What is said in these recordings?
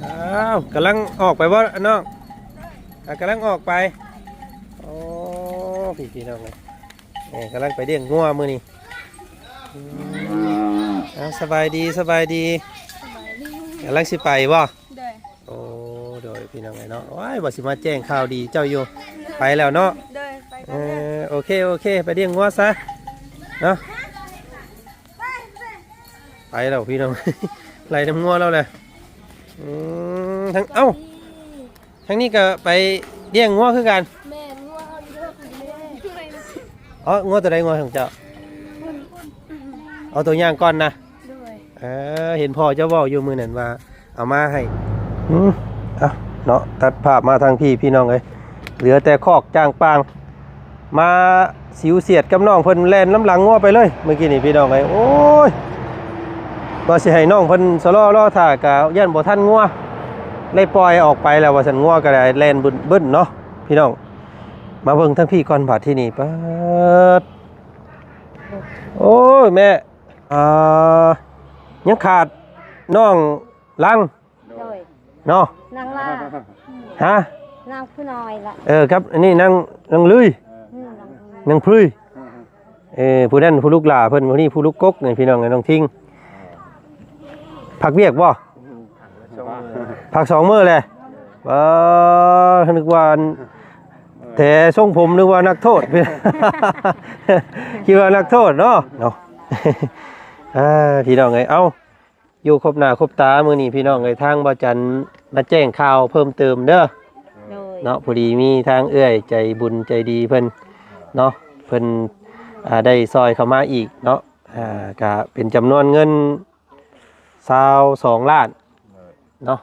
ອ້າວ ກຳລັງອອກໄປບໍ່ນ້ອງ? ອ່າ ກຳລັງອອກໄປ. ໂອ້ ພີ່ ພີ່ນ້ອງເອີຍ ເອີ ກຳລັງໄປລ້ຽງງົວມື້ນີ້. ອືມ ເອົາ ສະບາຍດີ ສະບາຍດີ. ສະບາຍດີ. ກຳລັງຊິໄປບໍ່? ໂດຍ. ໂອ້ ໂດຍ ພີ່ນ້ອງເອີຍເນາະ. ໂອ້ຍ ວ່າຊິມາແຈ້ງຂ່າວດີເຈົ້າຢູ່ ໄປແລ້ວເນາະ. ໂດຍ ໄປແລ້ວ. ເອີ ໂອເຄ ໂອເຄ ໄປລ້ຽງງົວຊະເນາະ. ໄປແລ້ວພີ່ນ້ອງ ໄລ່ນຳງົວລາວແຫຼະ. ອືມ ທາງ ເອົ້າ ທາງນີ້ກໍໄປລ້ຽງງົວຄືກັນ. ແມ່ນ ງົວເຮົາຢູ່ເທິງນີ້ແຫຼະ. ເອົ້າ ງົວຕົວໃດ ງົວຂອງເຈົ້າ? ເອົາ ຕົວຍ່າງກ່ອນນະ. ໂດຍ. ເອີ ເຫັນພໍ່ເຈົ້າເວົ້າຢູ່ມື້ນັ້ນວ່າເອົາມາໃຫ້. ອືມ ເອົ້າ ເນາະ ຕັດພາບມາທາງພີ້ ພີ່ນ້ອງເອີຍ ເຫຼືອແຕ່ຄອກຈ້າງປາງ ມາສິວສຽດກັບນ້ອງເພິ່ນ ແລ່ນນຳຫຼັງງົວໄປເລີຍ ມື້ກີ້ນີ້ ພີ່ນ້ອງເອີຍ. ໂອ້ຍ ວ່າຊິໃຫ້ນ້ອງເພິ່ນຊະລໍລໍຖ້າ ກະຢ້ານບໍ່ທັນງົວ ເລີຍປ່ອຍອອກໄປແລ້ວວ່າຊັ້ນ. ງົວກໍໄດ້ແລ່ນບຶ້ນໆເນາະ ພີ່ນ້ອງ. ມາເບິ່ງທາງພີ້ກ່ອນ ບາດທີນີ້ ປາດ ໂອ້ຍ ແມ່ ອ່າ ຍັງຂາດນ້ອງລັງ ໂດຍ ເນາະ ນາງລາ. ຮະ? ນາງຜູ້ນ້ອຍລະ. ເອີ ກັບອັນນີ້ນາງ ນາງລຸຍ ອືມ ນາງລຸຍ ນາງພລຸຍ. ເອີ ຜູ້ນັ້ນຜູ້ລູກຫຼ້າເພິ່ນ ຜູ້ນີ້ຜູ້ລູກກົກນີ້ ພີ່ນ້ອງເອີຍ ນ້ອງທິງ. ພັກວຽກບໍ່? ພັກສອງມື້ແຫຼະ. ເອີ ນຶກວ່າແຖຊົງຜົມ ນຶກວ່ານັກໂທດ ຄິດວ່ານັກໂທດເນາະ ເນາະ. ເອີ ພີ່ນ້ອງເອີຍ ເອົ້າ ຢູ່ຄົບໜ້າຄົບຕາມື້ນີ້ ພີ່ນ້ອງເອີຍ ທາງບ່າວຈັນມາແຈ້ງຂ່າວເພີ່ມເຕີມເດີ ໂດຍ ເນາະ. ພໍດີມີທາງເອື້ອຍໃຈບຸນໃຈດີເພິ່ນເນາະ ເພິ່ນ ອ່າ ໄດ້ຊ່ອຍເຂົ້າມາອີກເນາະ ອ່າ ກະເປັນຈຳນວນເງິນຊາວສອງລ້ານເນາະ.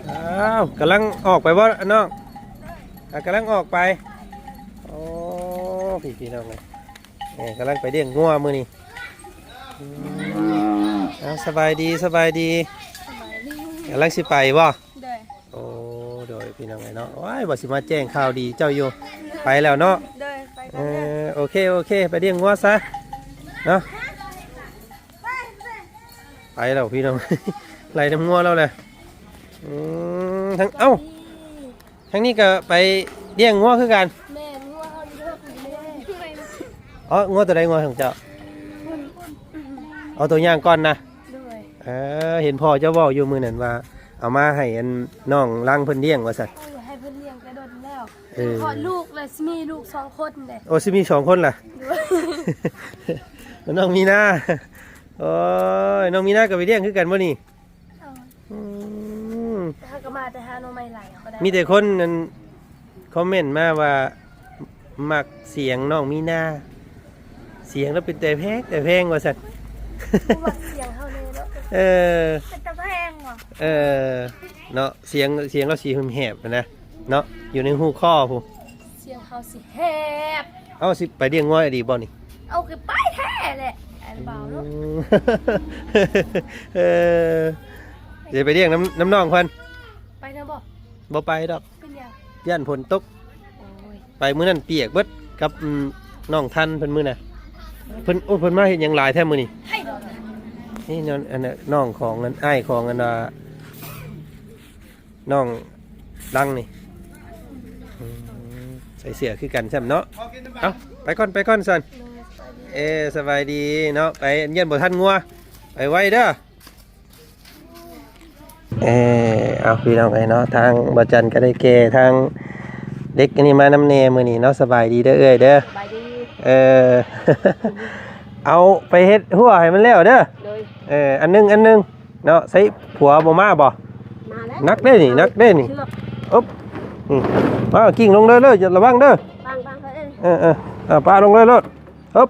ອ້າວ ກຳລັງອອກໄປບໍ່ນ້ອງ? ອ່າ ກຳລັງອອກໄປ. ໂອ້ ພີ່ ພີ່ນ້ອງເອີຍ ເອີ ກຳລັງໄປລ້ຽງງົວມື້ນີ້. ອືມ ເອົາ ສະບາຍດີ ສະບາຍດີ. ສະບາຍດີ. ກຳລັງຊິໄປບໍ່? ໂດຍ. ໂອ້ ໂດຍ ພີ່ນ້ອງເອີຍເນາະ. ໂອ້ຍ ວ່າຊິມາແຈ້ງຂ່າວດີເຈົ້າຢູ່ ໄປແລ້ວເນາະ. ໂດຍ ໄປແລ້ວ. ເອີ ໂອເຄ ໂອເຄ ໄປລ້ຽງງົວຊະເນາະ. ໄປແລ້ວພີ່ນ້ອງ ໄລ່ນຳງົວລາວແຫຼະ. ອືມ ທາງ ເອົ້າ ທາງນີ້ກໍໄປລ້ຽງງົວຄືກັນ. ແມ່ນ ງົວເຮົາຢູ່ເທິງນີ້ແຫຼະ. ອໍ ງົວຕົວໃດ ງົວຂອງເຈົ້າ? ເອົາ ຕົວຍ່າງກ່ອນນະ. ໂດຍ. ເອີ ເຫັນພໍ່ເຈົ້າເວົ້າຢູ່ມື້ນັ້ນວ່າ ເອົາມາໃຫ້ອັນນ້ອງລັງເພິ່ນລ້ຽງວ່າຊັ້ນ. ເອີ ໃຫ້ເພິ່ນລ້ຽງແຕ່ດົນແລ້ວ. ເອີ ຄອດລູກແລ້ວ ຊິມີລູກສອງຄົນເດ້. ໂອ້ ຊິມີສອງຄົນລະ. ໂດຍ. ນ້ອງມີນາ. ໂອ້ຍ ນ້ອງມີນາກໍໄປລ້ຽງຄືກັນບໍ່ນີ້? ໂດຍ. ອືມ ເຮົາກໍມາແຕ່ຫາໜໍ່ໄມ້ໄລ່ເຮົາກໍໄດ້. ມີແຕ່ຄົນນັ້ນຄອມເມັນມາວ່າ ມັກສຽງນ້ອງມີນາ ສຽງລາວເປັນແຕ່ແພງ ແຕ່ແພງວ່າຊັ້ນ. ບໍ່ມັກສຽງເຮົາແດ່ເນາະ. ເອີ ເປັນຕາແພງຫວາ. ເອີ ເນາະ ສຽງ ສຽງລາວຊິຫຶມແຫບນະເນາະ ຢູ່ໃນຮູຄໍພຸ້ນ. ສຽງເຮົາຊິແຫບ. ເອົາ ຊິໄປລ້ຽງງົວອີ່ຫຼີບໍ່ນີ້? ເອົາ ຄືໄປແທ້ແຫຼະ ອັນບ່າວເນາະ. ອືມ ເອີ ຊິໄປລ້ຽງນຳ ນຳນ້ອງເພິ່ນ. ໄປນຳບໍ່? ບໍ່ໄປດອກ. ເປັນຫຍັງ? ຢ້ານຝົນຕົກ. ໂອ້ຍ ໄປມື້ນັ້ນປຽກເບິດກັບ ອືມ ນ້ອງທັນເພິ່ນມື້ນະ. ເພິ່ນ ໂອ້ ເພິ່ນມາເຮັດຫຍັງຫຼາຍແທ້ມື້ນີ້? ໃຫ້ດອກນະ. ນີ້ນ້ອງ ອັນ ນ້ອງຂອງ ອັນ ອ້າຍຂອງ ອັນ ວ່າ ນ້ອງດັງນີ້. ອືມ ໃສ່ເສື້ອຄືກັນຊ້ຳເນາະ. ເອົ້າ ໄປກ່ອນ ໄປກ່ອນຊັ້ນ. ເອີ ສະບາຍດີເນາະ. ໄປຢ້ານບໍ່ທັນງົວ ໄປໄວເດີ. ເອີ ເອົາ ພີ່ນ້ອງເອີຍເນາະ ທາງບ່າວຈັນກໍໄດ້ແກ່ທາງເດັກອັນນີ້ມານຳແດ່ມື້ນີ້ເນາະ. ສະບາຍດີເດີເອື້ອຍເດີ. ສະບາຍດີ. ເອີ ເອົາໄປເຮັດຮົ້ວໃຫ້ມັນແລ້ວເດີ. ໂດຍ. ເອີ ອັນໜຶ່ງ ອັນໜຶ່ງເນາະ. ໃສ່ຜົວບໍ່ມາບໍ່? ມາແລ້ວ. ໜັກເດ້ນີ້ ໜັກເດ້ນີ້. ເຊືອກ. ອຶບ ອືມ ມາ ກິ້ງລົງເລີຍ ເລີຍ ລະວັງເດີ. ວາງ ວາງເລີຍ. ເອີ ເອີ ເອີ ປະລົງເລີຍໂລດ. ອຶບ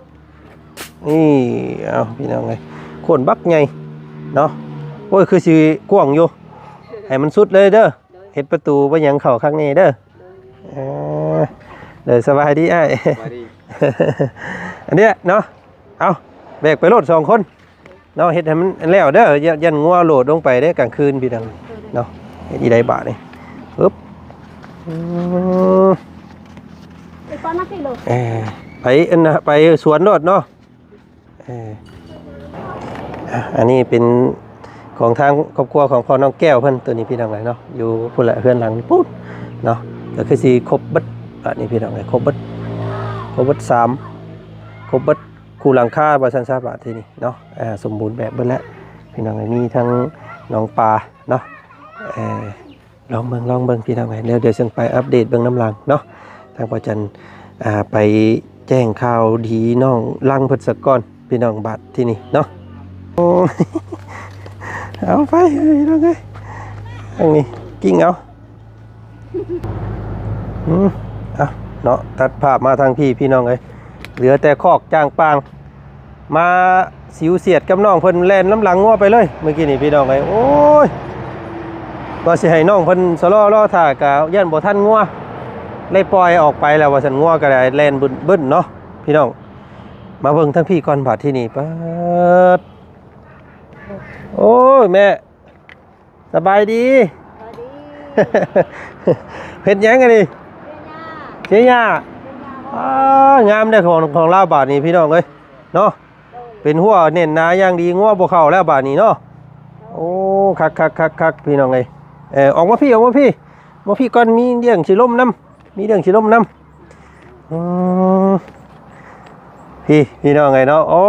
ນີ້ ເອົາ ພີ່ນ້ອງເອີຍ ໂຄນບັກໃຫຍ່ເນາະ. ໂອ້ຍ ຄືຊິກວ້າງຢູ່ ໃຫ້ມັນສຸດເລີຍເດີ. ໂດຍ. ເຮັດປະຕູໄປຫຍັງເຂົ້າຄັກແນ່ເດີ. ໂດຍ. ເອີ ເດີ ສະບາຍດີອ້າຍ. ສະບາຍດີ. ອັນເນີ້ຍເນາະ ເອົາ ແບກໄປໂລດສອງຄົນ. ເນາະ ເຮັດໃຫ້ມັນແລ້ວເດີ ຢ້ານ ຢ້ານງົວໂຫຼດລົງໄປເດ້ກາງຄືນພີ່ນ້ອງເນາະ. ເຮັດອີ່ໃດບາດນີ້ ປຶບ ອືມ ເອີ ໄປອັນນະ ໄປສວນໂລດເນາະ. ເອີ ອ່ະ ອັນນີ້ເປັນຂອງທາງຄອບຄົວຂອງພໍ່ນ້ອງແກ້ວເພິ່ນ ໂຕນີ້ພີ່ນ້ອງເອີຍເນາະ ຢູ່ພຸ້ນແຫຼະ ເຮືອນຫຼັງພຸ້ນເນາະ. ກໍຄືຊິຄົບເບິດບາດນີ້ພີ່ນ້ອງເອີຍ ຄົບເບິດ ຄົບເບິດສາມ ຄົບເບິດຄູ່ຫຼັງຄາວ່າຊັ້ນຊະ ບາດທີນີ້ເນາະ. ອ່າ ສົມບູນແບບເບິດແລ້ວພີ່ນ້ອງເອີຍ ມີທັງໜອງປາເນາະ. ເອີ ລອງເບິ່ງ ລອງເບິ່ງພີ່ນ້ອງເອີຍ ແລ້ວດຽວຈຶ່ງໄປອັບເດດເບິ່ງນຳຫຼັງເນາະ. ທາງພໍ່ຈັນ ອ່າ ໄປແຈ້ງຂ່າວດີນ້ອງລັງເພິ່ນສາກ່ອນພີ່ນ້ອງ ບາດທີນີ້ເນາະ. ໂອ້ ເອົາໄປພີ່ນ້ອງເອີຍ ທາງນີ້ກິ້ງເອົາ ອືມ ເອົາເນາະ ຕັດພາບມາທາງພີ້ພີ່ນ້ອງເອີຍ ເຫຼືອແຕ່ຄອກຈ້າງປາງ ມາສິວສຽດກັບນ້ອງເພິ່ນແລ່ນນຳຫຼັງງົວໄປເລີຍ ມື້ກີ້ນີ້ພີ່ນ້ອງເອີຍ. ໂອ້ຍ ວ່າຊິໃຫ້ນ້ອງເພິ່ນຊະລໍລໍຖ້າ ກະຢ້ານບໍ່ທັນງົວ ໄດ້ປ່ອຍອອກໄປແລ້ວວ່າຊັ້ນ ງົວກະໄດ້ແລ່ນບຶ້ນໆເນາະພີ່ນ້ອງ. ມາເບິ່ງທາງພີ້ກ່ອນບາດທີນີ້ ປາດ ໂອ້ຍ ແມ່ ສະບາຍດີ ສະບາຍດີ ເຮັດຫຍັງອັນນີ້? ເສຍຫຍ້າ ເສຍຫຍ້າ ເສຍຫຍ້າ ອ້າ ງາມເດ້ຂອງ ຂອງລາວບາດນີ້ພີ່ນ້ອງເອີຍເນາະ. ໂດຍ ເປັນຮົ້ວແໜ້ນໜາຢ່າງດີ ງົວບໍ່ເຂົ້າແລ້ວບາດນີ້ເນາະ. ໂດຍ ໂອ້ ຄັກໆໆໆ ພີ່ນ້ອງເອີຍ. ເອີ ອອກມາພີ້ ອອກມາພີ້ ມາພີ້ກ່ອນ ມີເລື່ອງຊິລົມນຳ ມີເລື່ອງຊິລົມນຳ. ອືມ ພີ້ ພີ່ນ້ອງເອີຍເນາະ ໂອ້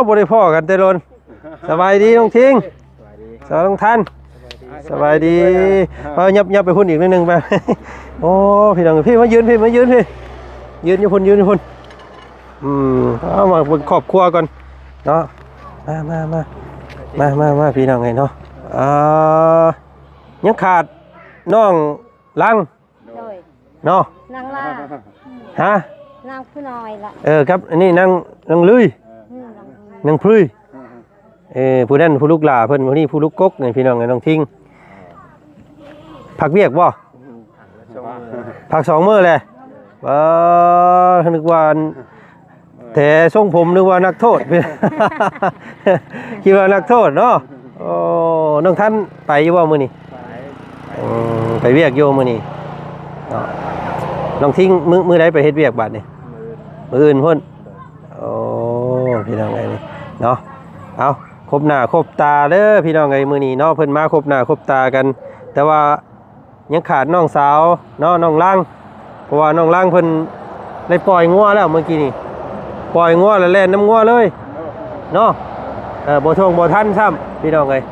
ບໍ່ໄດ້ພໍ້ກັນແຕ່ດົນ. ສະບາຍດີນ້ອງທິງ ສະບາຍດີ ສະບາຍດີນ້ອງທັນ ສະບາຍດີ. ເອີ ຫຍັບ ຫຍັບໄປພຸ້ນອີກໜ້ອຍໜຶ່ງໄປ. ໂອ້ ພີ່ນ້ອງ ພີ້ ມາຢືນພີ້ ມາຢືນພີ້ ຢືນຢູ່ພຸ້ນ ຢືນຢູ່ພຸ້ນ. ອືມ ເອົາມາເບິ່ງຄອບຄົວກ່ອນເນາະ. ມາ ມາ ມາ ມາ ມາ ມາ ພີ່ນ້ອງເອີຍເນາະ. ອ່າ ຍັງຂາດນ້ອງລັງ ໂດຍ ເນາະ ນາງລາ ຮະ ນາງຜູ້ນ້ອຍລະ ເອີ ກັບອັນນີ້ນາງ ນາງລຸຍ ອືມ ນາງພຸ້ຍ ເອີ ຜູ້ນັ້ນຜູ້ລູກຫຼ້າເພິ່ນ ຜູ້ນີ້ຜູ້ລູກກົກນີ້ ພີ່ນ້ອງເອີຍ ນ້ອງທິງ. ພັກວຽກບໍ່? ພັກສອງມື້ແຫຼະ. ເອີ ນຶກວ່າ ແຖຊົງຜົມ ນຶກວ່ານັກໂທດ ຄິດວ່ານັກໂທດເນາະ. ໂອ້ ນ້ອງທັນໄປຢູ່ບໍ່ມື້ນີ້? ໄປ ອືມ ໄປວຽກຢູ່ມື້ນີ້ເນາະ. ນ້ອງທິງ ມື້ ມື້ໃດໄປເຮັດວຽກບາດນີ້? ມື້ອື່ນ ມື້ອື່ນພຸ້ນ. ໂອ້ ພີ່ນ້ອງເອີຍເນາະ. ເອົາ ຄົບໜ້າຄົບຕາເດີພີ່ນ້ອງເອີຍ ມື້ນີ້ເນາະ ເພິ່ນມາຄົບໜ້າຄົບຕາກັນ ແຕ່ວ່າ ຍັງຂາດນ້ອງສາວເນາະ ນ້ອງລັງ ເພາະວ່ານ້ອງລັງເພິ່ນໄດ້ປ່ອຍງົວແລ້ວມື້ກີ້ນີ້ ປ່ອຍງົວແລ້ວແລ່ນນຳງົວເລີຍເນາະ. ເອີ ບໍ່ທົ່ງບໍ່ທັນຊ້ຳ ພີ່ນ້ອງເອີຍ.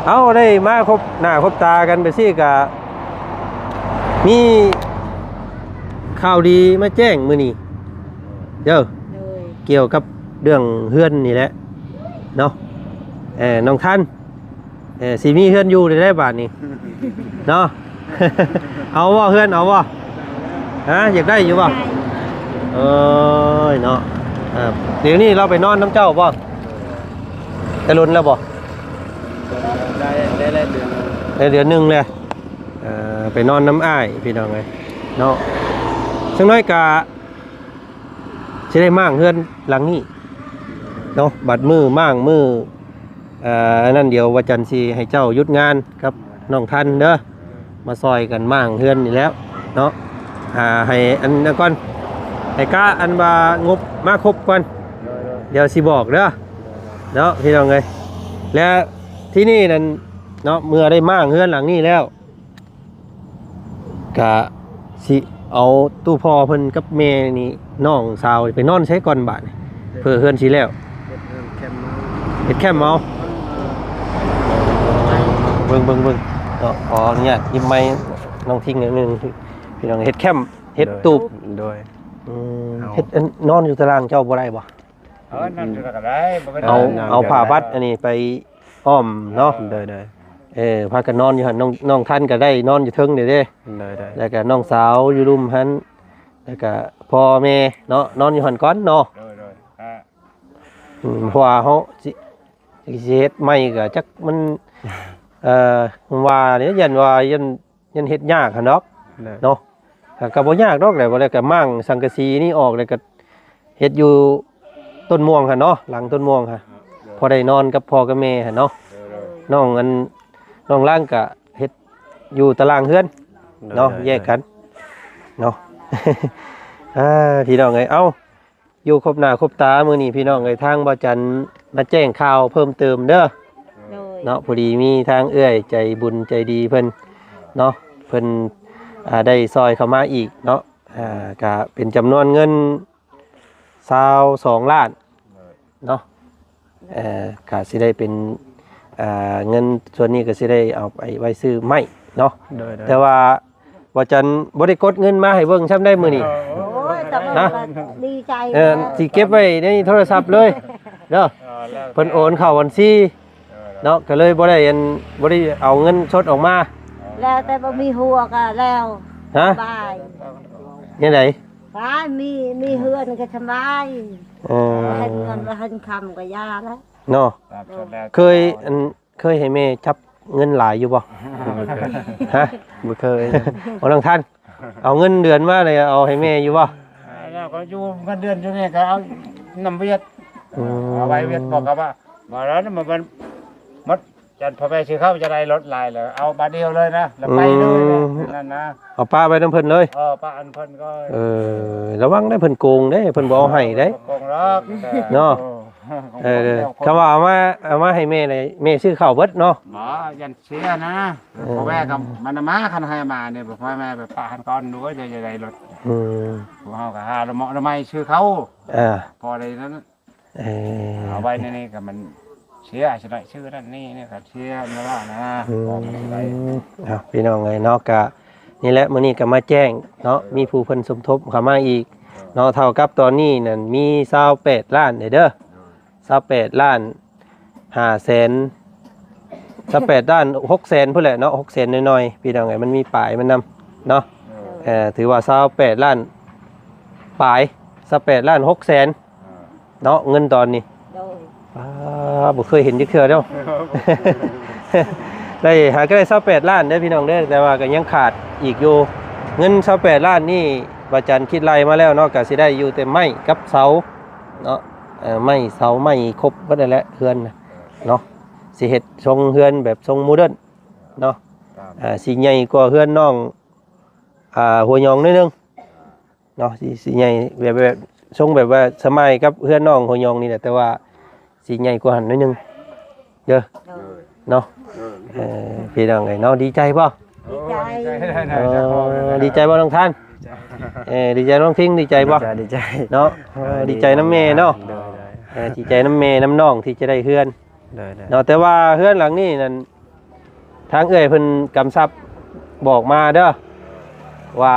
ເອົາ ໄດ້ມາຄົບໜ້າຄົບຕາກັນແບບຊີ້ກະມີຂ່າວດີມາແຈ້ງມື້ນີ້ເດີ ໂດຍ ກ່ຽວກັບເລື່ອງເຮືອນນີ້ແຫຼະເນາະ. ເອີ ນ້ອງທັນ ເອີ ຊິມີເຮືອນຢູ່ໄດ້ບາດນີ້ເນາະ. ເອົາບໍ່ເຮືອນ ເອົາບໍ່? ຮະ ຢາກໄດ້ຢູ່ບໍ່? ເອີຍເນາະ. ເອີ ດຽວນີ້ລາວໄປນອນນຳເຈົ້າບໍ່? ແຕ່ດົນແລ້ວບໍ່? ໄດ້ ໄດ້ ໄດ້ເດືອນໜຶ່ງ ໄດ້ເດືອນໜຶ່ງແລ້ວ. ເອີ ໄປນອນນຳອ້າຍ ພີ່ນ້ອງເອີຍເນາະ. ຈັກໜ້ອຍກະ ຊິໄດ້ມ້າງເຮືອນຫຼັງນີ້ເນາະ. ບັດມື້ມ້າງ ມື້ ເອີ ອັນນັ້ນ ດຽວວ່າຈັນຊິໃຫ້ເຈົ້າຢຸດງານກັບນ້ອງທັນເດີ ມາຊ່ອຍກັນມ້າງເຮືອນນີ້ແລ້ວເນາະ. ອ່າ ໃຫ້ອັນນັ້ນກ່ອນ ໃຫ້ກະອັນວ່າງົບມາຄົບກ່ອນ ດຽວຊິບອກເດີເນາະ ພີ່ນ້ອງເອີຍ. ແລະ ທີນີ້ນັ້ນເນາະ ເມື່ອໄດ້ມ້າງເຮືອນຫຼັງນີ້ແລ້ວ ກະຊິເອົາຕູ້ພໍ່ເພິ່ນກັບແມ່ນີ້ ນ້ອງສາວໄປນອນໃສກ່ອນບາດນີ້ ເພື່ອເຮືອນຊິແລ້ວ? ເຮັດແຄມເອົາ ເບິ່ງ ເບິ່ງ ເບິ່ງເນາະ. ຂໍອະນຸຍາດຍິບໄມນ້ອງທິງໜ້ອຍໜຶ່ງ ພີ່ນ້ອງ. ເຮັດແຄມ ເຮັດຕູບ ໂດຍ ອືມ ເຮັດ ນອນຢູ່ຕາລ່າງເຈົ້າບໍ່ໄດ້ບໍ່? ເອີ ນອນຢູ່ກະໄດ້ ບໍ່ເປັນ ເອົາ ເອົາຜ້າບັດອັນນີ້ໄປອ້ອມເນາະ. ໂດຍ ໂດຍ ເອີ ພາກັນນອນຢູ່ຫັ້ນ ນ້ອງ ນ້ອງທັນກະໄດ້ນອນຢູ່ເທິງນີ້ເດ້. ໂດຍ ໂດຍ ແລ້ວກະນ້ອງສາວຢູ່ລຸ່ມຫັ້ນ ແລ້ວກະພໍ່ແມ່ເນາະ ນອນຢູ່ຫັ້ນກ່ອນເນາະ. ໂດຍ ໂດຍ ອືມ ເພາະວ່າເຮົາຊິ ຊິເຮັດໃໝ່ກະຈັກມັນ ເອີ ວ່າເດ້ ຢ້ານວ່າ ຢ້ານ ຍັງເຮັດຍາກຫັ້ນດອກເນາະ. ກະບໍ່ຍາກດອກແຫຼະ ວ່າແລ້ວກະມ້າງສັງກະສີນີ້ອອກ ແລ້ວກະເຮັດຢູ່ຕົ້ນມ່ວງຫັ້ນເນາະ ຫຼັງຕົ້ນມ່ວງຫັ້ນ. ພໍໄດ້ນອນກັບພໍ່ກັບແມ່ຫັ້ນເນາະ. ນ້ອງອັນ ນ້ອງລາງກະເຮັດຢູ່ຕາລາງເຮືອນເນາະ ໂດຍ ແຍກກັນເນາະ. ອ່າ ພີ່ນ້ອງເອີຍ ເອົ້າ ຢູ່ຄົບໜ້າຄົບຕາມື້ນີ້ ພີ່ນ້ອງເອີຍ ທາງບ່າວຈັນມາແຈ້ງຂ່າວເພີ່ມເຕີມເດີ ໂດຍ ເນາະ. ພໍດີມີທາງເອື້ອຍໃຈບຸນໃຈດີເພິ່ນເນາະ ເພິ່ນ ອ່າ ໄດ້ຊ່ອຍເຂົ້າມາອີກເນາະ ອ່າ ກະເປັນຈຳນວນເງິນຊາວສອງລ້ານເນາະ. ເອີ ກະຊິໄດ້ເປັນ ອ່າ ເງິນສ່ວນນີ້ກະຊິໄດ້ເອົາໄປໄວ້ຊື້ໄມ້ເນາະ ໂດຍໆ ແຕ່ວ່າບ່າວຈັນບໍ່ໄດ້ກົດເງິນມາໃຫ້ເບິ່ງຊ້ຳໄດ໋ມື້ນີ້ ໂອ້ຍ ຕຳຫຼວດ ຮະ ກໍດີໃຈ ເອີ ແລ້ວ ຊິເກັບໄວ້ໃນໂທລະສັບເລີຍເດີ ເອີ ແລ້ວແຕ່ ເພິ່ນໂອນເຂົ້າບັນຊີ ເອີ ເນາະ ກໍເລີຍບໍ່ໄດ້ອັນ ບໍ່ໄດ້ເອົາເງິນສົດອອກມາ ແລ້ວແຕ່ບໍ່ມີຫົວກໍແລ້ວ ຮະ ສະບາຍ ແນວໃດ? ໄປ ມີ ມີເຮືອນກໍສະບາຍ ເອີ ເຮັດເງິນບໍ່ທັນຄຳກໍຢ່າແລ້ວເນາະ. ເຄີຍ ອັນ ເຄີຍໃຫ້ແມ່ຈັບເງິນຫຼາຍຢູ່ບໍ່? ຮະ? ບໍ່ເຄີຍ. ໂອ້ ນ້ອງທັນ ເອົາເງິນເດືອນມາແລ້ວເອົາໃຫ້ແມ່ຢູ່ບໍ່? ແລ້ວກໍຢູ່ເງິນເດືອນຢູ່ນີ້ກໍເອົານຳວຽດ ອືມ ເອົາໄວ້ວຽດ ບອກກັບວ່າ ມາແລ້ວມັນ ມັນ ຈັນພໍ່ແມ່ຊື້ເຂົ້າຈະໄດ້ລົດຫຼາຍແລ້ວ ເອົາບາດດຽວເລີຍນະ ແລ້ວໄປເລີຍນະ ອືມ ນັ້ນນະ ເອົາປະໄວ້ນຳເພິ່ນເລີຍ ເອີ ປະນຳເພິ່ນກໍ ເອີ ລະວັງເດີ ເພິ່ນໂກງເດ້ ເພິ່ນບໍ່ເອົາໃຫ້ເດ້ ບໍ່ໂກງດອກ ເນາະ ເອີ ຂອງເພິ່ນ ຄຳວ່າເອົາມາ ເອົາມາໃຫ້ແມ່ນີ້ ແມ່ຊື້ເຂົ້າເບິດເນາະ ບໍ່ ຢ້ານເສຍນະ ເອີ ພໍ່ແມ່ກໍມັນມາ ຄັນໃຫ້ມານີ້ ພໍ່ແມ່ໄປປະຫັ້ນກ່ອນ ດູຈະ ຈະໄດ້ລົດ ອືມ ພວກເຮົາກໍຫາລະເມາະລະໄມຊື້ເຂົ້າ ອ່າ ພໍໄດ້ນັ້ນ ເອີ ເອົາໄວ້ໃນນີ້ກໍມັນເສຍ ຊິໄດ້ຊື້ນັ້ນນີ້ນີ້ກໍເສຍແລ້ວນະ ອືມ ຂອງໄດ້ ເອົາ ພີ່ນ້ອງເອີຍເນາະ ກະນີ້ແຫຼະ ມື້ນີ້ກໍມາແຈ້ງເນາະ ເອີ ມີຜູ້ເພິ່ນສົມທົບເຂົ້າມາອີກເນາະ ເທົ່າກັບຕອນນີ້ນັ້ນມີຊາວແປດລ້ານເດີ ເອີ ຊາວແປດລ້ານຫ້າແສນ ຊາວແປດລ້ານຫົກແສນພຸ້ນແຫຼະເນາະ ຫົກແສນໜ້ອຍໆ ພີ່ນ້ອງເອີຍ ມັນມີປາຍມັນນຳເນາະ ເອີ ເອີ ຖືວ່າຊາວແປດລ້ານປາຍ ຊາວແປດລ້ານຫົກແສນ ເນາະ ເງິນຕອນນີ້ ໂດຍ ປ້າ ບໍ່ເຄີຍເຫັນຈັກເທື່ອເນາະ ໄດ້ຫາກໍໄດ້ຊາວແປດລ້ານເດີພີ່ນ້ອງເດີ ແຕ່ວ່າກໍຍັງຂາດອີກຢູ່ ເງິນຊາວແປດລ້ານນີ້ ບ່າວຈັນຄິດໄລ່ມາແລ້ວເນາະ ກໍຊິໄດ້ຢູ່ແຕ່ໄມ້ກັບເສົາເນາະ ເອີ ໄມ້ເສົາໄມ້ຄົບເບິດນັ້ນແຫຼະ ເຮືອນນະເນາະ ຊິເຮັດຊົງເຮືອນແບບຊົງໂມເດີນເນາະ ອ່າ ຊິໃຫຍ່ກວ່າເຮືອນນ້ອງ ອ່າ ຫົວຫຍອງໜ້ອຍໜຶ່ງ ເນາະ ຊິ ຊິໃຫຍ່ແບບ ແບບຊົງແບບວ່າສະໄໝກັບເຮືອນນ້ອງຫົວຫຍອງນີ້ແຫຼະ ແຕ່ວ່າຊິໃຫຍ່ກວ່າຫັ້ນໜ້ອຍໜຶ່ງເດີ ໂດຍ ເນາະ ໂດຍ ເອີ ພີ່ນ້ອງເອີຍເນາະ ດີໃຈບໍ່? ດີໃຈ ໂອ້ ດີໃຈ ເອີ ດີໃຈບໍ່ນ້ອງທັນ? ດີໃຈ ເອີ ດີໃຈນ້ອງທິງ ດີໃຈບໍ່? ດີໃຈ ດີໃຈເນາະ ເອີ ດີໃຈນຳແມ່ເນາະ ໂດຍ ໂດຍ ເອີ ດີໃຈນຳແມ່ນຳນ້ອງທີ່ຈະໄດ້ເຮືອນ ໂດຍ ໂດຍ ເນາະ ແຕ່ວ່າເຮືອນຫຼັງນີ້ນັ້ນ ທາງເອື້ອຍເພິ່ນກຳຊັບບອກມາເດີ ວ່າ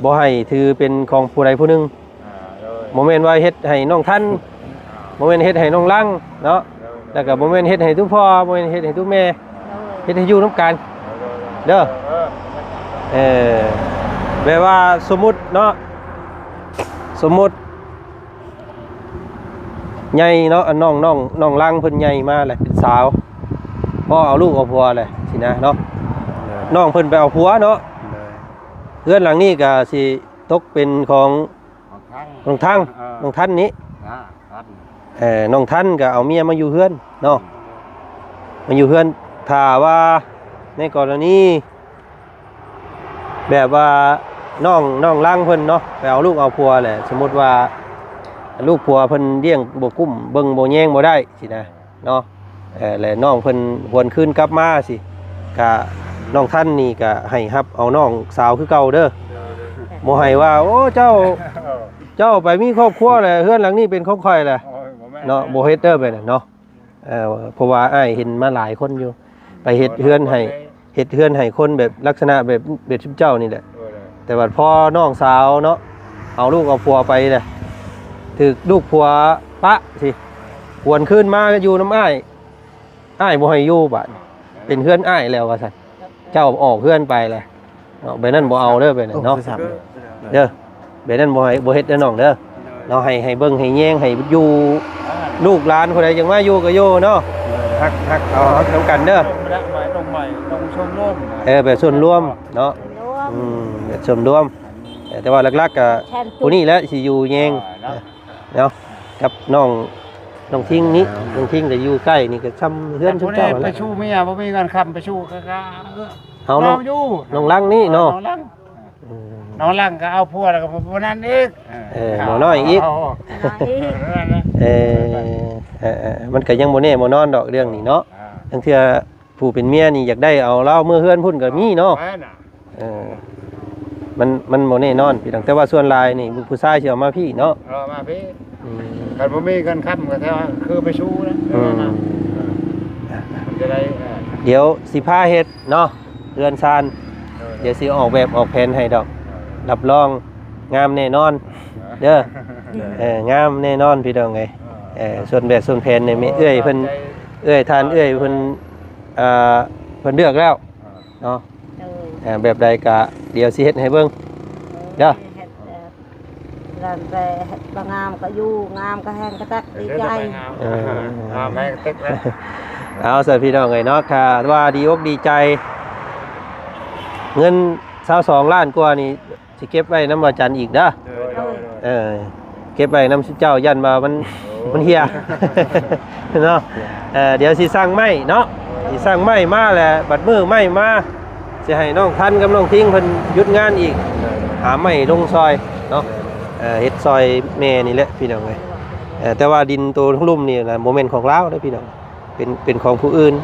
ບໍ່ໃຫ້ຖືເປັນຂອງຜູ້ໃດຜູ້ໜຶ່ງ ອ່າ ໂດຍ ບໍ່ແມ່ນວ່າເຮັດໃຫ້ນ້ອງທັນ ອ່າ ບໍ່ແມ່ນເຮັດໃຫ້ນ້ອງລັງເນາະ ໂດຍ ແລ້ວກໍບໍ່ແມ່ນເຮັດໃຫ້ຕູ້ພໍ່ ບໍ່ແມ່ນເຮັດໃຫ້ຕູ້ແມ່ ໂດຍ ເຮັດໃຫ້ຢູ່ນຳກັນ ໂດຍ ໂດຍ ເດີ ເອີ ເອີ ແບບວ່າສົມມຸດເນາະ ສົມມຸດ ໃຫຍ່ເນາະ ອັນນ້ອງ ນ້ອງ ນ້ອງລັງເພິ່ນໃຫຍ່ມາແຫຼະ ເປັນສາວ ພໍເອົາລູກເອົາຜົວແຫຼະຊີ້ນະເນາະ ໂດຍ ນ້ອງເພິ່ນໄປເອົາຜົວເນາະ ໂດຍ ເຮືອນຫຼັງນີ້ກໍຊິຕົກເປັນຂອງ ຂອງທັນ ນ້ອງທັນ ເອີ ນ້ອງທັນນີ້ ນະ ທັນ ເອີ ນ້ອງທັນກໍເອົາເມຍມາຢູ່ເຮືອນເນາະ ມາຢູ່ເຮືອນ ຖ້າວ່າໃນກໍລະນີ ແບບວ່ານ້ອງ ນ້ອງລັງເພິ່ນເນາະ ໄປເອົາລູກເອົາຜົວແຫຼະ ສົມມຸດວ່າລູກຜົວເພິ່ນລ້ຽງບໍ່ກຸ້ມ ເບິ່ງບໍ່ແຍງບໍ່ໄດ້ຊີ້ນະເນາະ ເອີ ແລະນ້ອງເພິ່ນຫວນຄືນກັບມາຊີ້ ກະນ້ອງທັນນີ້ກະໃຫ້ຮັບເອົານ້ອງສາວຄືເກົ່າເດີ ບໍ່ໃຫ້ວ່າ ໂອ້ ເຈົ້າ ເຈົ້າໄປມີຄອບຄົວແລ້ວ ເຮືອນຫຼັງນີ້ເປັນຂອງຂ້ອຍແລ້ວ ໂອ້ຍ ບໍ່ແມ່ນ ເນາະ ບໍ່ເຮັດເດີແບບນັ້ນເນາະ. ເອີ ເພາະວ່າອ້າຍເຫັນມາຫຼາຍຄົນຢູ່ ໄປເຮັດເຮືອນໃຫ້ ເຮັດເຮືອນໃຫ້ຄົນແບບລັກສະນະແບບ ແບບຊຸມເຈົ້ານີ້ແຫຼະ ເອີ ແຕ່ວ່າພໍນ້ອງສາວເນາະ ເອົາລູກເອົາຜົວໄປແຫຼະ ຖືກລູກຜົວປະຊິ ຫວນຄືນມາຢູ່ນຳອ້າຍ ອ້າຍບໍ່ໃຫ້ຢູ່ບາດ ເປັນເຮືອນອ້າຍແລ້ວວ່າຊັ້ນ ເຈົ້າອອກເຮືອນໄປແຫຼະເນາະ ແບບນັ້ນບໍ່ເອົາເດີ ແບບນັ້ນເນາະ ໂອ້ ໂທລະສັບ ເດີ ແບບນັ້ນບໍ່ໃຫ້ ບໍ່ເຮັດເດີນ້ອງເດີ ໂດຍ ເນາະ ໃຫ້ ໃຫ້ເບິ່ງໃຫ້ແຍງ ໃຫ້ຢູ່ ອ່າ ລູກຫຼານຜູ້ໃດຢາກມາຢູ່ກໍຢູ່ເນາະ ເອີ ຮັກ ຮັກ ເອົາ ຮັກນຳກັນເດີ ລົງໄມ້ ລົງໄມ້ ລົງຊົມລວມ ເອີ ແບບສ່ວນລວມເນາະ ລວມ ອືມ ແບບສ່ວນລວມ ເອີ ແຕ່ວ່າຫຼັກໆກໍ ແທນ ຜູ້ນີ້ແຫຼະຊິຢູ່ແຍງ ອ່າ ເນາະ ເນາະ ກັບນ້ອງ ນ້ອງທິງນີ້ ນ້ອງທິງກໍຢູ່ໃກ້ນີ້ ກໍຊ່ຳເຮືອນຊຸມເຈົ້າ ໄປຊູ້ເມຍ ບໍ່ມີເງິນຄ້ຳ ໄປຊູ້ກໍ ເຮົາເນາະ ນ້ອງລັງນີ້ເນາະ ນ້ອງລັງ ເອີ ນ້ອງລັງກໍເອົາຜົວແລ້ວກໍຜູ້ນັ້ນອີກ ເອີ ໝໍນ້ອຍອີກ ເອີ ມັນກໍຍັງບໍ່ແນ່ບໍ່ນອນດອກເລື່ອງນີ້ເນາະ ລາງເທື່ອຜູ້ເປັນເມຍນີ້ຢາກໄດ້ເອົາລາວເມືອເຮືອນພຸ້ນກໍມີເນາະ ເອີ ມັນ ມັນບໍ່ແນ່ນອນພີ່ນ້ອງ ແຕ່ວ່າສ່ວນຫຼາຍນີ້ຜູ້ຊາຍຊິເອົາມາພີ້ເນາະ ເອີ ມາພີ້ ອືມ ຄັນບໍ່ມີເງິນຄ້ຳກໍແທ້ວ່າຄືໄປຊູ້ນະ ອືມ ມັນຈະໄດ້ ເອີ ດຽວຊິພາເຮັດເນາະ ເຮືອນຊານ ເອີ ດຽວຊິອອກແບບອອກແຜນໃຫ້ດອກ ເອີ ຮັບຮອງງາມແນ່ນອນເດີ ເອີ ເອີ ງາມແນ່ນອນພີ່ນ້ອງເອີຍ ເອີ ເອີ ສ່ວນແບບສ່ວນແຜນນີ້ແມ່ເອື້ອຍເພິ່ນ ເອີ ເອື້ອຍ ທ່ານເອື້ອຍເພິ່ນ ເອີ ເອີ ເພິ່ນເລືອກແລ້ວ ເອີ ເນາະ ໂດຍ ເອີ ແບບໃດກະດຽວຊິເຮັດໃຫ້ເບິ່ງເດີ ເອີ ເຮັດ ເອີ ແລ້ວແຕ່ເຮັດບໍ່ງາມກໍຢູ່ ງາມກໍແຮງກະຕັກ ດີໃຈ ເອີ ງາມແຮງກະຕັກແລ້ວ ເອົາ ຊັ້ນພີ່ນ້ອງເອີຍເນາະ ຖ້າວ່າດີອົກດີໃຈ ເງິນຊາວສອງລ້ານກວ່ານີ້ ຊິເກັບໄວ້ນຳບ່າວຈັນອີກເດີ ໂດຍ ໂດຍ ໂດຍ ເອີ ເກັບໄວ້ນຳຊຸມເຈົ້າ ຢ້ານວ່າມັນ ໂອ້ ມັນເຫ່ຍເນາະ ເອີ ດຽວຊິສັ່ງໄມ້ເນາະ ຊິສັ່ງໄມ້ມາແລ້ວ ບັດມື້ໄມ້ມາ ຊິໃຫ້ນ້ອງທັນກັບນ້ອງທິງເພິ່ນຢຸດງານອີກ ໂດຍ ຫາໄມ້ລົງຊ່ອຍເນາະ ໂດຍ ເອີ ເຮັດຊ່ອຍແມ່ນີ້ແຫຼະພີ່ນ້ອງເອີຍ ເອີ ແຕ່ວ່າດິນໂຕລຸ່ມນີ້ນະ ບໍ່ແມ່ນຂອງລາວເດ້ພີ່ນ້ອງ ເປັນ ເປັນຂອງຜູ້ອື່ນ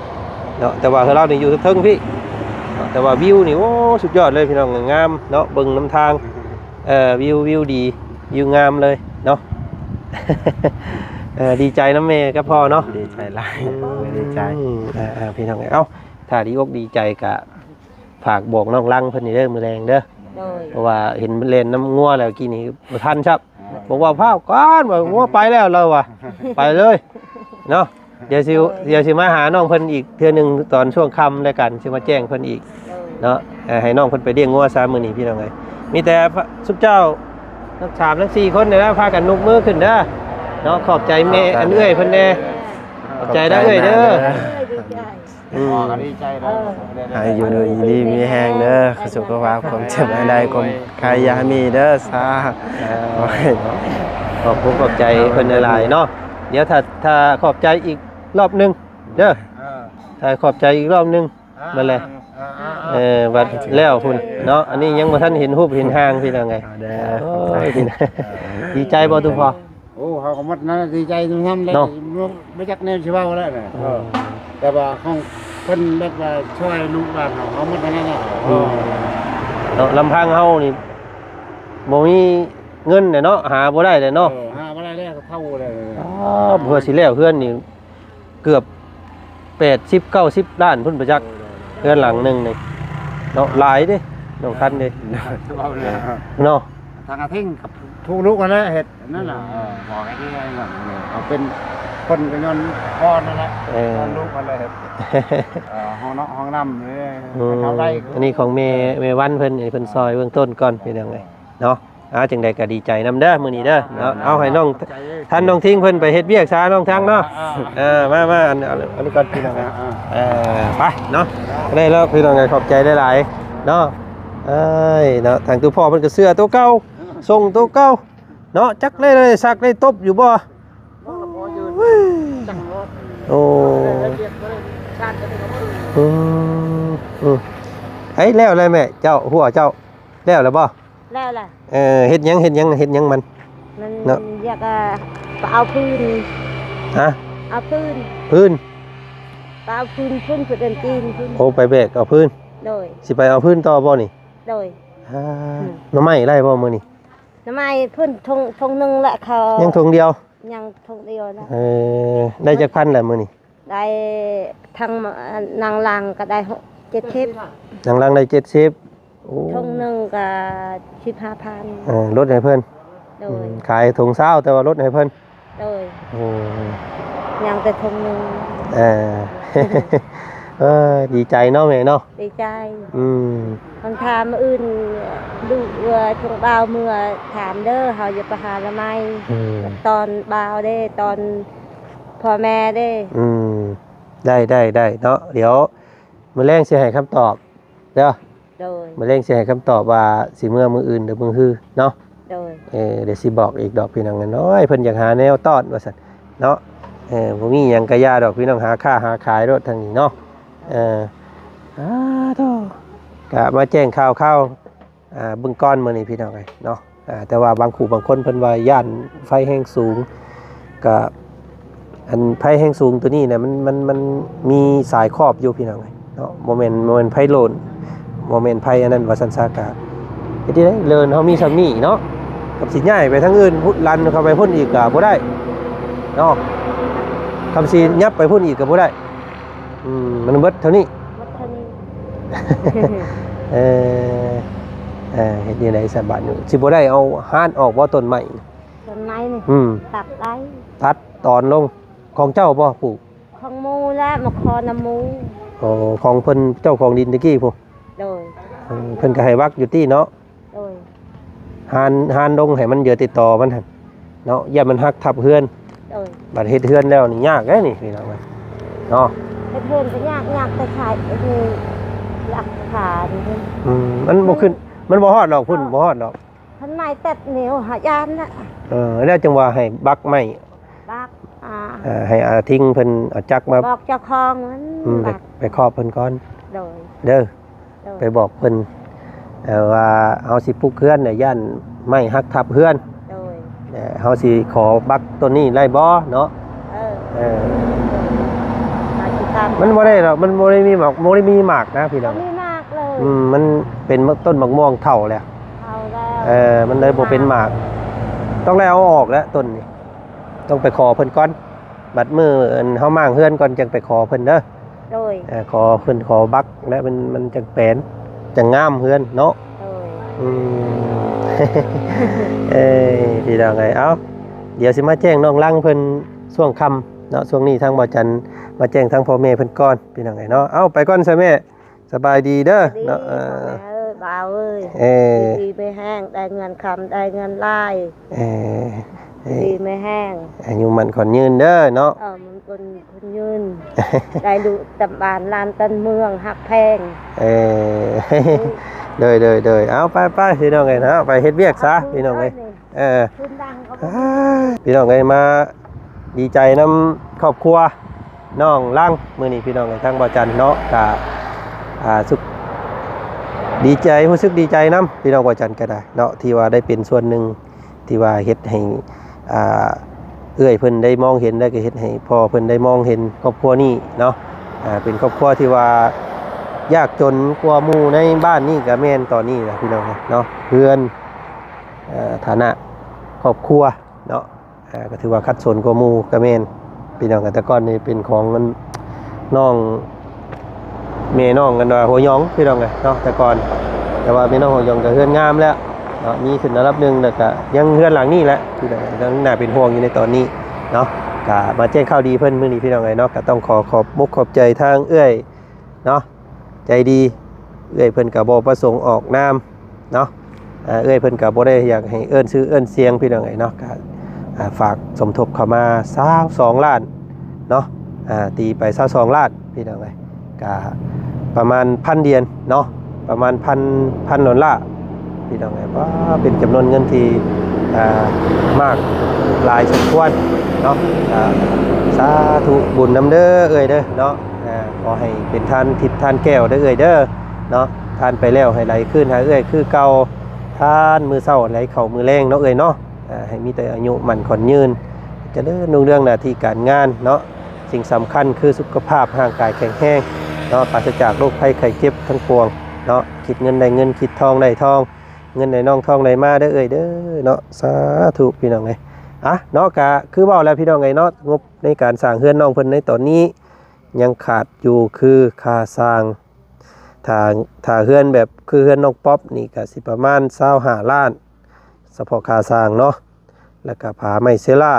ເນາະ ແຕ່ວ່າເຮືອນລາວນີ້ຢູ່ເທິງໆພີ້ເນາະ ແຕ່ວ່າວິວນີ້ ໂອ້ ສຸດຍອດເລີຍພີ່ນ້ອງ ງາມເນາະ ເບິ່ງນຳທາງ ເອີ ວິວ ວິວດີ ວິວງາມເລີຍເນາະ ເອີ ດີໃຈນຳແມ່ກັບພໍ່ເນາະ ດີໃຈຫຼາຍ ອືມ ດີໃຈ ເອີ ເອີ ພີ່ນ້ອງເອີຍ ເອົ້າ ຖ້າດີອົກດີໃຈກະ ຝາກບອກນ້ອງລັງເພິ່ນນີ້ເດີ ມື້ແລງເດີ ໂດຍ ເພາະວ່າເຫັນເພິ່ນແລ່ນນຳງົວແລ້ວກີ້ນີ້ບໍ່ທັນຊ້ຳ ບອກວ່າ "ພ້າວກ່ອນ ວ່າງົວໄປແລ້ວ" ລາວວ່າ ໄປເລີຍເນາະ ດຽວຊິ ໂດຍ ດຽວຊິມາຫານ້ອງເພິ່ນອີກເທື່ອໜຶ່ງ ຕອນຊ່ວງຄ່ຳແລ້ວກັນ ຊິມາແຈ້ງເພິ່ນອີກ ໂດຍ ເນາະ ເອີ ໃຫ້ນ້ອງເພິ່ນໄປລ້ຽງງົວຊະມື້ນີ້ພີ່ນ້ອງເອີຍ ມີແຕ່ຊຸມເຈົ້າທັງສາມທັງສີ່ຄົນນີ້ລະ ພາກັນຍົກມືຂຶ້ນເດີເນາະ ຂອບໃຈແມ່ ຂອບໃຈ ອັນເອື້ອຍເພິ່ນແດ່ ຂອບໃຈເດີເອື້ອຍເດີ ເອີ ດີໃຈ ອືມ ພໍ່ກໍດີໃຈແລ້ວ ເອີ ໃຫ້ຢູ່ດີມີແຮງເດີ ສຸຂະພາບຄວາມເຈັບໃຫ້ໄດ້ ຄວາມໄຂ້ຢ່າໃຫ້ມີເດີ ສາທຸ ເອີ ຂໍໃຫ້ເນາະ ຂອບຄຸນຂອບໃຈເພິ່ນຫຼາຍໆເນາະ ດຽວຖ້າ ຖ້າຂອບໃຈອີກລອບໜຶ່ງເດີ ເອີ ຖ້າຂອບໃຈອີກລອບໜຶ່ງ ອ່າ ບັດແລ້ວ ເອີ ເອີ ເອີ ບັດແລ້ວພຸ້ນເນາະ ອັນນີ້ຍັງບໍ່ທັນເຫັນຮູບເຫັນຮ່າງພີ່ນ້ອງເອີຍ ເອີ ໂອ້ຍ ດີໃຈບໍ່ຕຸພໍ່? ໂອ້ ເຮົາກໍໝົດນັ້ນ ດີໃຈນຳເນາະ ບໍ່ຈັກແນວຊິເວົ້າແລ້ວນະ ເອີ ເອີ ແຕ່ວ່າຂອງເພິ່ນແບບວ່າຊ່ວຍລູກຫຼານເຮົາ ເຮົາໝົດນັ້ນແຫຼະ ອືມ ເອີ ເນາະ ລຳພັງເຮົານີ້ບໍ່ມີເງິນແຫຼະເນາະ ຫາບໍ່ໄດ້ແຫຼະເນາະ ເອີ ຫາບໍ່ໄດ້ແລ້ວ ເຖົ້າແລ້ວ ອໍ ເພື່ອຊິແລ້ວເຮືອນນີ້ ເກືອບແປດສິບເກົ້າສິບລ້ານພຸ້ນປະຈັກ ໂດຍ ໂດຍ ໂດຍ ເຮືອນຫຼັງໜຶ່ງນີ້ເນາະ ຫຼາຍເດ້ ນ້ອງທັນເດ້ ເວົ້າແລ້ວ ເນາະ ທາງອາທິງກັບຜູ້ລູກຫັ້ນແຫຼະເຮັດນັ້ນນະ ເອີ ບອກໃຫ້ເຮັດເອົາເປັນຄົນກໍຍ້ອນພໍ່ນັ້ນແຫຼະ ເອີ ຍ້ອນລູກຫັ້ນແຫຼະເຮັດ ເອີ ຫ້ອງເນາະ ຫ້ອງນ້ຳເດ້ ອືມ ເຂົາໄດ້ ອັນນີ້ຂອງແມ່ ແມ່ວັນເພິ່ນ ອັນນີ້ເພິ່ນຊ່ອຍເບື້ອງຕົ້ນກ່ອນ ພີ່ນ້ອງເອີຍ ເນາະ ອ່າ ຈັ່ງໃດກໍດີໃຈນຳເດີມື້ນີ້ເດີເນາະ ເອົາໃຫ້ນ້ອງ ທ່ານນ້ອງທິງເພິ່ນໄປເຮັດວຽກຊາ ນ້ອງທັງເນາະ ອ່າ ເອີ ມາ ມາ ອັນ ອັນນີ້ກ່ອນພີ່ນ້ອງ ອ່າ ເອີ ໄປເນາະ ໄດ້ແລ້ວພີ່ນ້ອງ ຂອບໃຈຫຼາຍໆເນາະ ເອີຍ ເນາະ ທາງຕູ້ພໍ່ເພິ່ນກໍເສື້ອໂຕເກົ່າ ສົ່ງໂຕເກົ່າເນາະ ຈັກໄດ້ ໄດ້ຊັກໄດ້ຕົບຢູ່ບໍ່ ໂອ້ ອືມ ອືມ ເອີຍ ແລ້ວແລ້ວແມ່ ເຈົ້າ ຫົວເຈົ້າ ແລ້ວແລ້ວບໍ່? ແລ້ວລະ ເອີ ເຮັດຫຍັງ ເຮັດຫຍັງ ເຮັດຫຍັງມັນ? ມັນເນາະ ຢາກ ເອີ ໄປເອົາຟືນ ຮະ? ເອົາຟືນ ຟືນ ໄປເອົາຟືນພຸ້ນ ຟືນເດີນຈີນພຸ້ນ ໂອ້ ໄປແບກເອົາຟືນ ໂດຍ ຊິໄປເອົາຟືນຕໍ່ບໍ່ນີ້? ໂດຍ ອືມ ໜໍ່ໄມ້ໄດ້ບໍ່ມື້ນີ້? ໜໍ່ໄມ້ພຸ້ນ ຖົງ ຖົງໜຶ່ງລະ ເຂົາ ຍັງຖົງດຽວ ຍັງຖົງດຽວລະ ເອີ ໄດ້ຈັກພັນລະມື້ນີ້? ໄດ້ທັງນາງຫຼັງກໍໄດ້ຫົກ ເຈັດສິບ ນາງຫຼັງໄດ້ເຈັດສິບ ໂອ້ ຖົງໜຶ່ງກໍສິບຫ້າພັນ ເອີ ລົດໃຫ້ເພິ່ນ ໂດຍ ອືມ ຂາຍຖົງຊາວ ແຕ່ວ່າລົດໃຫ້ເພິ່ນ ໂດຍ ໂອ້ ຍັງແຕ່ຖົງໜຶ່ງ ເອີ ເອີ ດີໃຈເນາະແມ່ເນາະ ດີໃຈ ອືມ ຄັນຖ້າມື້ອື່ນລູກເອີ ຊົງບ່າວເມືອຖາມເດີ ເຮົາຢາກໄປຫາໜໍ່ໄມ້ ອືມ ຕອນບ່າວເດ້ ຕອນ ພໍ່ແມ່ເດ້ ອືມ ໄດ້ ໄດ້ ໄດ້ເນາະ ດຽວມື້ແລງຊິໃຫ້ຄຳຕອບເດີ ໂດຍ ມື້ແລງຊິໃຫ້ຄຳຕອບວ່າຊິເມືອມື້ອື່ນຫຼືມື້ຮືເນາະ ໂດຍ ເອີ ດຽວຊິບອກອີກດອກ ພີ່ນ້ອງນ້ອຍ ເພິ່ນຢາກຫາແນວຕ້ອນວ່າຊັ້ນເນາະ ເອີ ບໍ່ມີຫຍັງກະຢ່າດອກພີ່ນ້ອງ ຫາຄ້າຫາຂາຍໂລດທາງນີ້ເນາະ. ເອີ ອາ ໂທ້ ກະມາແຈ້ງຂ່າວຄາວ ອ່າ ເບິ່ງກ່ອນມື້ນີ້ພີ່ນ້ອງເອີຍເນາະ. ອ່າ ແຕ່ວ່າບາງຄູ່ບາງຄົນເພິ່ນວ່າຢ້ານໄຟແຮງສູງ ກະ ອັນໄຟແຮງສູງໂຕນີ້ນະ ມັນ ມັນ ມັນມີສາຍຄອບຢູ່ພີ່ນ້ອງເອີຍເນາະ. ບໍ່ແມ່ນ ບໍ່ແມ່ນໄຟໂລນ ບໍ່ແມ່ນໄຟອັນນັ້ນວ່າຊັ້ນຊະ. ກະເຮັດຈັ່ງໃດ ເລີນເຮົາມີສ່ຳນີ້ເນາະ ກັບຊິຍ້າຍໄປທາງອື່ນ ພຸ້ນ ລັນເຂົ້າໄປພຸ້ນອີກກະບໍ່ໄດ້ເນາະ. ຄຳຊິຫຍັບໄປພຸ້ນອີກກະບໍ່ໄດ້. ອືມ ມັນເບິດເທົ່ານີ້ ເບິດເທົ່ານີ້. ເອີ ເອີ ເຮັດຈັ່ງໃດຊະບາດນີ້ ຊິບໍ່ໄດ້ເອົາຮ້ານອອກບໍ່ ຕົ້ນໄມ້? ຕົ້ນໄມ້ນີ້ ອືມ ຕັດໄດ້ ຕັດຕອນລົງ. ຂອງເຈົ້າບໍ່ປູກ? ຂອງໝູ່ແຫຼະ ມາຂໍນຳໝູ່. ອໍ ຂອງເພິ່ນ ເຈົ້າຂອງດິນຕະກີ້ພຸ້ນ. ໂດຍ ເອີ ເພິ່ນກະໃຫ້ວັກຢູ່ຕິເນາະ. ໂດຍ ຮ້ານ ຮ້ານລົງໃຫ້ມັນເຫຍື່ອຕິດຕໍ່ມັນຫັ້ນເນາະ ຢ້ານມັນຫັກທັບເຮືອນ. ໂດຍ ບາດເຮັດເຮືອນແລ້ວນີ້ຍາກເດ້ນີ້ພີ່ນ້ອງເອີຍເນາະ. ເຮັດເຮືອນກະຍາກ ຍາກແຕ່ໃຊ້ອັນນີ້ຫຼັກຖານ. ອືມ ມັນບໍ່ຂຶ້ນ ມັນບໍ່ຮອດດອກ ພຸ້ນ ບໍ່ຮອດດອກ. ເພິ່ນໄມ້ຕັດແນວຫາຢ້ານນະ. ເອີ ແລ້ວຈັ່ງວ່າໃຫ້ບັກໄມ້ ບັກ ອ່າ ເອີ ໃຫ້ອາທິງເພິ່ນເອົາຈັກມາ ບອກເຈົ້າຂອງມັນ ອືມ ໄປ ບັກ ໄປຂອບເພິ່ນກ່ອນ. ໂດຍ ເດີ ໂດຍ ໄປບອກເພິ່ນ ເອີ ວ່າເຮົາຊິປຸກເຮືອນນະ ຢ້ານໄມ້ຫັກທັບເຮືອນ. ໂດຍ ເອີ ເຮົາຊິຂໍບັກຕົ້ນນີ້ໄດ້ບໍ່ເນາະ? ເອີ ເອີ ມາຊິຕາມ ມັນບໍ່ໄດ້ດອກ ມັນບໍ່ໄດ້ມີໝາກ ບໍ່ໄດ້ມີໝາກນະພີ່ນ້ອງ ບໍ່ມີໝາກເລີຍ. ອືມ ມັນເປັນຕົ້ນໝາກມ່ວງເຖົ້າແລ້ວ ເຖົ້າແລ້ວ ເອີ ມັນເລີຍບໍ່ເປັນໝາກ. ຕ້ອງໄດ້ເອົາອອກແລ້ວຕົ້ນນີ້ ຕ້ອງໄປຂໍເພິ່ນກ່ອນ. ບັດມື້ອັນເຮົາມ້າງເຮືອນກ່ອນ ຈັ່ງໄປຂໍເພິ່ນເດີ. ໂດຍ ເອີ ຂໍເພິ່ນ ຂໍບັກ ແລະມັນ ມັນຈັ່ງແປນ ຈັ່ງງາມເຮືອນເນາະ. ໂດຍ ອືມ ເອີຍ ພີ່ນ້ອງເອີຍ ເອົາ ດຽວຊິມາແຈ້ງນ້ອງລັງເພິ່ນຊ່ວງຄ່ຳເນາະ. ຊ່ວງນີ້ທາງບ່າວຈັນມາແຈ້ງທາງພໍ່ແມ່ເພິ່ນກ່ອນ ພີ່ນ້ອງເອີຍເນາະ. ເອົາ ໄປກ່ອນຊະແມ່ ສະບາຍດີເດີເນາະ. ເອີ ເອີ ບ່າວເອີຍ ເອີ ຢູ່ດີມີແຮງ ໄດ້ເງິນຄຳ ໄດ້ເງິນຫຼາຍ. ເອີ ເອີ ຢູ່ດີມີແຮງ ອາຍຸໝັ້ນຂວັນຍືນເດີເນາະ. ເອີ ມັນຄົນ ຄົນຍືນ ໄດ້ລູກຕຳບ້ານຫຼານຕຳເມືອງຮັກແພງ. ເອີ ໂດຍ ໂດຍ ໂດຍ ເອົາ ໄປໆ ພີ່ນ້ອງເອີຍເນາະ ໄປເຮັດວຽກຊະ ພີ່ນ້ອງເອີຍ. ເອີ ຄືນດັງກໍບໍ່ມີ ພີ່ນ້ອງເອີຍ ມາດີໃຈນຳຄອບຄົວນ້ອງລັງມື້ນີ້ ພີ່ນ້ອງເອີຍ ທາງບ່າວຈັນເນາະ ກະ ອ່າ ສຸກ ດີໃຈ ຮູ້ສຶກດີໃຈນຳພີ່ນ້ອງບ່າວຈັນກໍໄດ້ເນາະ ທີ່ວ່າໄດ້ເປັນສ່ວນໜຶ່ງ ທີ່ວ່າເຮັດໃຫ້ ອ່າ ເອື້ອຍເພິ່ນໄດ້ມອງເຫັນ ແລະກໍເຮັດໃຫ້ພໍ່ເພິ່ນໄດ້ມອງເຫັນຄອບຄົວນີ້ເນາະ. ອ່າ ເປັນຄອບຄົວທີ່ວ່າຍາກຈົນກວ່າໝູ່ໃນບ້ານນີ້ກໍແມ່ນຕອນນີ້ແຫຼະ ພີ່ນ້ອງເນາະ. ເຮືອນ ເອີ ຖານະຄອບຄົວເນາະ ເອີ ກໍຖືວ່າຂັດສົນກວ່າໝູ່ກໍແມ່ນ ພີ່ນ້ອງ. ແຕ່ກ່ອນນີ້ເປັນຂອງອັນ ນ້ອງ ແມ່ນ້ອງກັນວ່າຫົວຫຍອງ ພີ່ນ້ອງເອີຍເນາະ ແຕ່ກ່ອນ. ແຕ່ວ່າແມ່ນ້ອງຫົວຫຍອງກໍເຮືອນງາມແລ້ວເນາະ ມີຂຶ້ນລະດັບໜຶ່ງ ແລ້ວກໍຍັງເຮືອນຫຼັງນີ້ແຫຼະ ພີ່ນ້ອງເອີຍ ຍັງໜ້າເປັນຫ່ວງຢູ່ໃນຕອນນີ້ເນາະ. ກໍມາແຈ້ງຂ່າວດີເພິ່ນມື້ນີ້ ພີ່ນ້ອງເອີຍເນາະ ກໍຕ້ອງຂໍຂອບອົກຂອບໃຈທາງເອື້ອຍເນາະ ໃຈດີ. ເອື້ອຍເພິ່ນກໍບໍ່ປະສົງອອກນາມເນາະ ເອື້ອຍເພິ່ນກໍບໍ່ໄດ້ຢາກໃຫ້ເອີ້ນຊື່ເອີ້ນສຽງ ພີ່ນ້ອງເອີຍເນາະ. ກໍ ອ່າ ຝາກສົມທົບເຂົ້າມາຊາວສອງລ້ານເນາະ ອ່າ ຕີໄປຊາວສອງລ້ານ ພີ່ນ້ອງເອີຍ ກະປະມານພັນຢຽນເນາະ ປະມານພັນ ພັນໂດລາ ພີ່ນ້ອງເອີຍ. ວ້າ ເປັນຈຳນວນເງິນທີ່ ອ່າ ມາກຫຼາຍສົມຄວນເນາະ. ກະສາທຸບຸນນຳເດີເອື້ອຍເດີເນາະ ອ່າ ຂໍໃຫ້ເປັນທານທິບທານແກ້ວເດີເອື້ອຍເດີເນາະ. ທານໄປແລ້ວໃຫ້ໄຫຼຄືນຫາເອື້ອຍຄືເກົ່າ ທານມື້ເຊົ້າໃຫ້ໄຫຼເຂົ້າມື້ແລງເນາະເອື້ອຍເນາະ. ອ່າ ໃຫ້ມີແຕ່ອາຍຸໝັ້ນຂວັນຍືນ ຈະເລີນຮຸ່ງເຮືອງໜ້າທີ່ການງານເນາະ. ສິ່ງສຳຄັນຄືສຸຂະພາບຮ່າງກາຍແຂງແຮງເນາະ ປາສະຈາກໂລກໄພໄຂ້ເຈັບທັງປວງເນາະ. ຄິດເງິນໄດ້ເງິນ ຄິດທອງໄດ້ທອງ ເງິນໄດ້ນອງທອງໄດ້ມາເດີເອື້ອຍເດີເນາະ. ສາທຸ ພີ່ນ້ອງເອີຍ. ອ່ະ ເນາະ ກະຄືເວົ້າແລ້ວ ພີ່ນ້ອງເອີຍເນາະ ງົບໃນການສ້າງເຮືອນນ້ອງເພິ່ນໃນຕອນນີ້ ຍັງຂາດຢູ່ຄືຄ່າສ້າງ ຖ້າ ຖ້າເຮືອນແບບຄືເຮືອນນ້ອງປັອບນີ້ກະຊິປະມານຊາວຫ້າລ້ານ ສະເພາະຄ່າສ້າງເນາະ. ແລ້ວກະຜ້າໄມ້ເຊລາ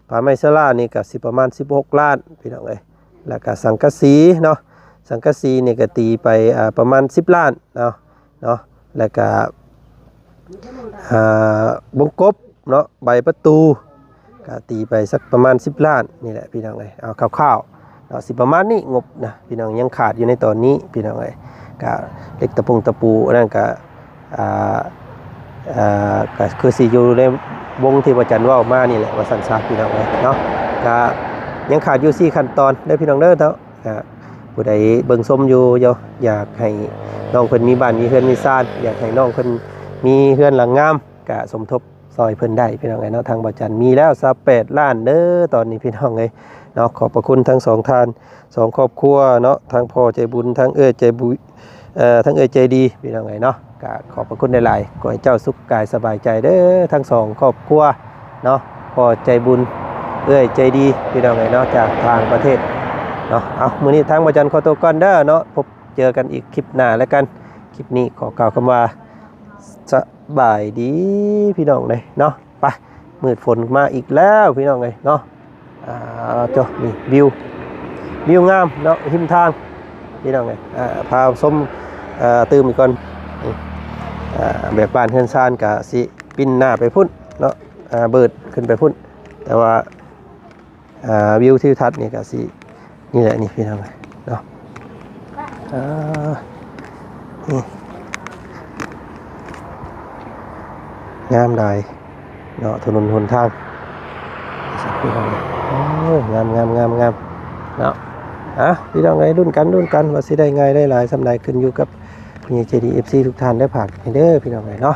ຜ້າໄມ້ເຊລານີ້ກະຊິປະມານສິບຫົກລ້ານ ພີ່ນ້ອງເອີຍ. ແລ້ວກະສັງກະສີເນາະ ສັງກະສີນີ້ກະຕີໄປ ອ່າ ປະມານສິບລ້ານເນາະ ເນາະ. ແລ້ວກະ ອ່າ ວົງກົບເນາະ ໃບປະຕູ ກະຕີໄປສັກປະມານສິບລ້ານນີ້ແຫຼະ ພີ່ນ້ອງເອີຍ. ເອົາຄ່າວໆເນາະ ຊິປະມານນີ້ງົບນະ ພີ່ນ້ອງ ຍັງຂາດຢູ່ໃນຕອນນີ້ ພີ່ນ້ອງເອີຍ. ກະເຫຼັກຕະປົງຕະປູອັນນັ້ນກະ ອ່າ ເອີ ກະຄືຊິຢູ່ໃນວົງທີ່ພະຈັນເວົ້າມານີ້ແຫຼະ ວ່າຊັ້ນຊະ ພີ່ນ້ອງເອີຍເນາະ. ກະ ຍັງຂາດຢູ່ສີ່ຂັ້ນຕອນເດີພີ່ນ້ອງເດີເນາະ. ອ່າ ຜູ້ໃດເບິ່ງຊົມຢູ່ ຢາກໃຫ້ນ້ອງເພິ່ນມີບ້ານມີເຮືອນມີຊານ ຢາກໃຫ້ນ້ອງເພິ່ນມີເຮືອນຫຼັງງາມ ກະສົມທົບຊ່ອຍເພິ່ນໄດ້ພີ່ນ້ອງເອີຍເນາະ. ທາງບ່າວຈັນມີແລ້ວຊາວແປດລ້ານເດີຕອນນີ້ພີ່ນ້ອງເອີຍເນາະ. ຂອບພະຄຸນທັງສອງທ່ານ ສອງຄອບຄົວເນາະ ທັງພໍ່ໃຈບຸນ ທັງເອື້ອຍໃຈບຸ ເອີ ທັງເອື້ອຍໃຈດີພີ່ນ້ອງເອີຍເນາະ. ກະຂອບພະຄຸນຫຼາຍໆ ຂໍໃຫ້ເຈົ້າສຸກກາຍສະບາຍໃຈເດີ ທັງສອງຄອບຄົວເນາະ ພໍ່ໃຈບຸນ ເອື້ອຍໃຈດີພີ່ນ້ອງເອີຍເນາະ ຈາກຕ່າງປະເທດເນາະ. ເອົາ ມື້ນີ້ທາງບ່າວຈັນຂໍຕົວກ່ອນເດີເນາະ ພົບເຈີກັນອີກຄລິບໜ້າແລ້ວກັນ. ຄລິບນີ້ຂໍກ່າວຄຳວ່າ ສະບາຍດີພີ່ນ້ອງເອີຍເນາະ. ໄປ ມືດຝົນມາອີກແລ້ວພີ່ນ້ອງເອີຍເນາະ. ອ່າ ໂທ້ ນີ້ວິວ ວິວງາມເນາະ ຮິມທາງພີ່ນ້ອງເອີຍ. ອ່າ ພາຊົມ ອ່າ ຕື່ມອີກກ່ອນ. ນີ້ ອ່າ ແບບບ້ານເຮືອນຊານກະຊິປິ່ນໜ້າໄປພຸ້ນເນາະ ອ່າ ເບີດຂຶ້ນໄປພຸ້ນ ແຕ່ວ່າ ອ່າ ວິວທິວທັດນີ້ກະຊິ ນີ້ແຫຼະນີ້ພີ່ນ້ອງເນາະ. ອ່າ ນີ້ ງາມຫຼາຍເນາະ ຖະໜົນຫົນທາງ. ໂອ້ຍ ງາມໆໆໆ ເນາະ. ອ່ະ ພີ່ນ້ອງເອີຍ ລຸ້ນກັນ ລຸ້ນກັນວ່າຊິໄດ້ງ່າຍໄດ້ຫຼາຍສ່ຳໃດ ຂຶ້ນຢູ່ກັບຜູ້ໃຫຍ່ໃຈດີ ເອັຟຊີ ທຸກທ່ານເດີ ຝາກໃຫ້ເດີພີ່ນ້ອງເອີຍເນາະ.